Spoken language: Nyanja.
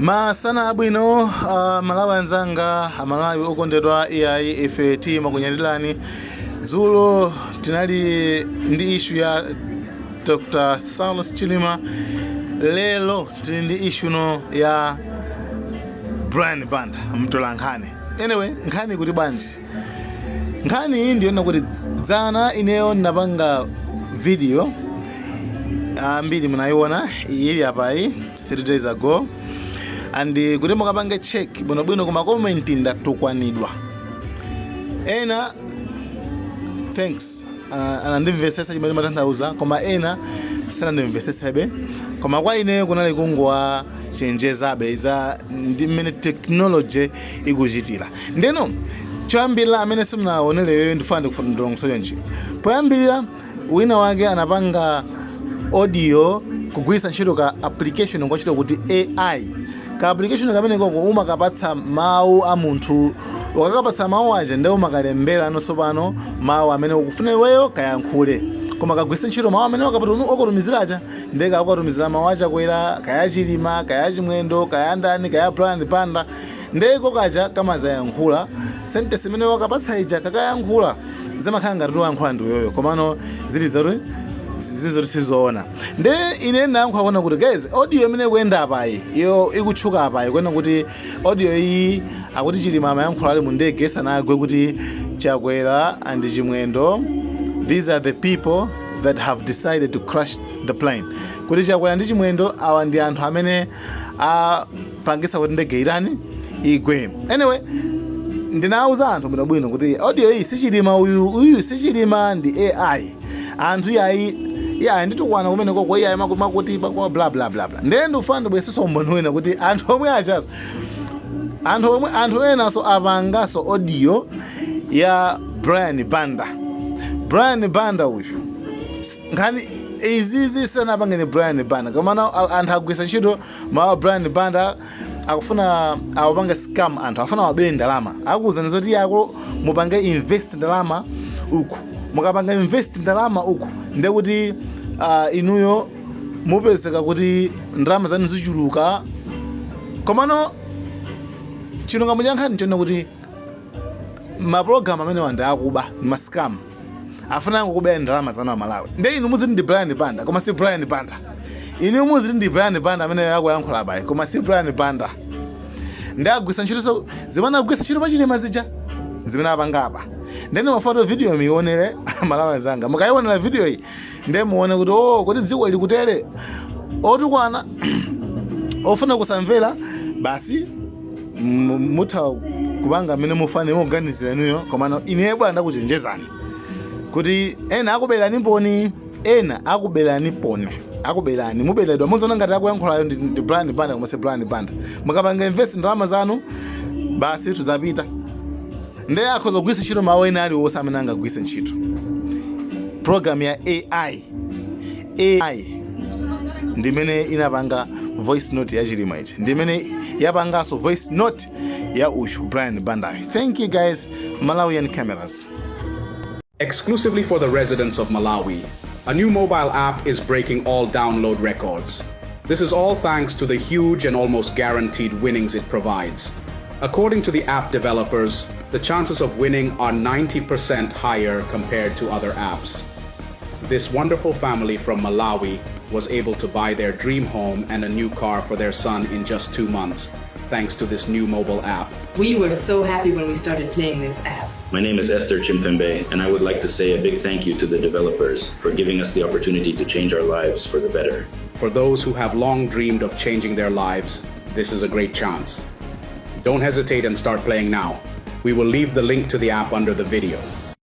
Masana abwino, Malawi anzanga, Amalawi okondedwa. Iyayi, ife timakunyadirani. Dzulo tinali ndi issue ya Dr Saulos Chilima, lero tili ndi issue no ya Brian Banda, mtolankhani. Anyway, nkhani kuti bwanji? Nkhani iyi ndiyona kuti dzana ineyo ndinapanga video, ambiri munayiona, ili apayi, 3 days ago, and kuti mukapange check bwinobwino kuma comment, ndatukwanidwa. Ena thanks, anandimvesesa chimene matanthauza, koma ena sanandimvesesebe. Koma kwa ineyo kunali kungowachenjezabe za ndi mmene technology ikuchitira. Ndeno choyambirira, amene simunaonereyo, ndifuna ndilongosola nji. Poyambirira, wina wake anapanga audio kugwiritsa ntchito ka application kochita kuti AI. Ka application kamene koko umakapatsa mawu a munthu, ukakapatsa mawu aja, ndiye umakalembera nonso pano mawu amene ukufuna iweyo kayankhule, koma kagwiritsa ntchito mawu amene wakatumizira aja. Ndiye kakukatumizira mawu achakwera, kaya Chilima, kaya Chimwendo, kaya ndani, kaya Brian Banda, ndiye kaja kamazayankhula sentence imene wakapatsa ija. Kakayankhula, zimakhala ngati toyankhula ndi uyoyo, komano zili zoti zizoti sizoona. Nde ine ndayankhula kuona kuti guys, audio imene ikuyenda apayi, iyo ikutchuka apayi, kuona kuti audio iyi akuti Chilima amayankhula ali mu ndege sanagwe kuti Chakwera and Chimwendo, these are the people that have decided to crash the plane, kuti Chakwera ndi Chimwendo awa ndi anthu amene apangisa kuti ndege irani igwe. Anyway, ndinawuza anthu bwinobwino kuti audio iyi sichilima uyu, uyu sichilima, ndi AI. Anthu iyayi, iyayi, nditukwana kumene koko, iyayi, makuti pakwa bla bla bla bla. Ndiye ndikufuna ndibweresenso umboni wina kuti anthu omwe achaso, anthu omwe, anthu enaso apangaso audio ya Brian Banda. Brian Banda uyu, nkhani izizi sanapange ni Brian Banda, komana anthu agwisa ntchito mawu a Brian Banda, akufuna awapange scam anthu, afuna wabere ndalama. Akuwuzani zoti yako mupange invest ndalama uku, mukapanga invest ndalama uku, ndiye kuti inuyo mupezeka kuti ndalama zanu zichuluka. Komano chilungamo cha nkhani chona kuti mapulogalamu amene wanda akuba ndi ma scam, afuna angokubera ndalama zanu Amalawi. Ndiye inu muziti ndi Brian Banda, koma si Brian Banda. Inu muziti ndi Brian Banda amene akuyankhula abayi, koma si Brian Banda. Ndi agwisa ntchito so zimene agwisa ntchito pachilima zija, zimene apanga apa. Ndene mafoto video mionere, Malawi anzanga, mukayionera video iyi, ndiye muone kuti oh, kuti dziko likutere. Otukwana, ofuna kusamvera, basi, mutha kupanga mmene mufane mukuganizira inuyo. Komano ine bwana ndakuchenjezani kuti ena akuberani poni, ena akuberani poni, akuberani, muberedwa. Muziona ngati akuyankhulayo ndi Brian Banda, koma si Brian Banda. Mukapanga invest ndalama zanu, basi, tuzapita. Ndiye akhoza kugwiritsa ntchito mawu ena aliwonse amene angagwiritse ntchito program ya AI. AI ndimene inapanga voice note ya Chilima ichi, ndimene yapanganso voice note ya uyu Brian Bandayo. Thank you guys, Malawian Cameras. Exclusively for the residents of Malawi, a new mobile app is breaking all download records. This is all thanks to the huge and almost guaranteed winnings it provides. According to the app developers, the chances of winning are 90% higher compared to other apps. This wonderful family from Malawi was able to buy their dream home and a new car for their son in just 2 months, thanks to this new mobile app. We were so happy when we started playing this app. My name is Esther Chimfembe, and I would like to say a big thank you to the developers for giving us the opportunity to change our lives for the better. For those who have long dreamed of changing their lives, this is a great chance. Don't hesitate and start playing now. We will leave the link to the app under the video.